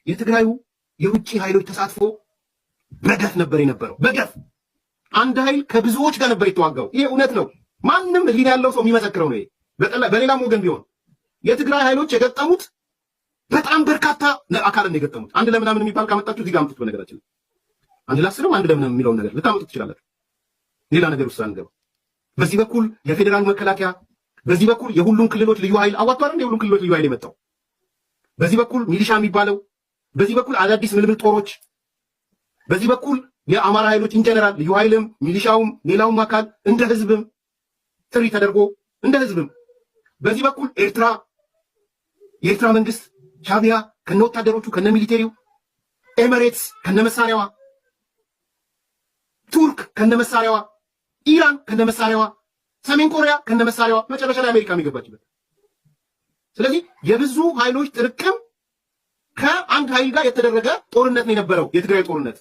የትግራዩ የውጭ ኃይሎች ተሳትፎ በገፍ ነበር የነበረው። በገፍ አንድ ኃይል ከብዙዎች ጋር ነበር የተዋጋው። ይሄ እውነት ነው። ማንም ሕሊና ያለው ሰው የሚመሰክረው ነው። ይሄ በሌላም ወገን ቢሆን የትግራይ ኃይሎች የገጠሙት በጣም በርካታ አካልን የገጠሙት። አንድ ለምናምን የሚባል ካመጣችሁ እዚህ ጋር አምጡት። በነገራችን ላይ አንድ ለአስርም አንድ ለምናምን የሚለውን ነገር ልታመጡት ትችላላችሁ። ሌላ ነገር ውስጥ አንገባ። በዚህ በኩል የፌዴራል መከላከያ፣ በዚህ በኩል የሁሉም ክልሎች ልዩ ኃይል አዋጥቷል። እንደ የሁሉም ክልሎች ልዩ ኃይል የመጣው፣ በዚህ በኩል ሚሊሻ የሚባለው፣ በዚህ በኩል አዳዲስ ምልምል ጦሮች፣ በዚህ በኩል የአማራ ኃይሎች in general ልዩ ኃይልም ሚሊሻውም ሌላውም አካል እንደ ህዝብም ጥሪ ተደርጎ እንደ ህዝብም፣ በዚህ በኩል ኤርትራ፣ የኤርትራ መንግስት ሻቢያ ከነ ወታደሮቹ ከነ military ው፣ ኤሚሬትስ ከነ መሳሪያዋ፣ ቱርክ ከነ መሳሪያዋ፣ ኢራን ከነ መሳሪያዋ፣ ሰሜን ኮሪያ ከነ መሳሪያዋ፣ መጨረሻ ላይ አሜሪካ የሚገባችበት። ስለዚህ የብዙ ኃይሎች ጥርቅም ከአንድ ኃይል ጋር የተደረገ ጦርነት ነው የነበረው የትግራይ ጦርነት።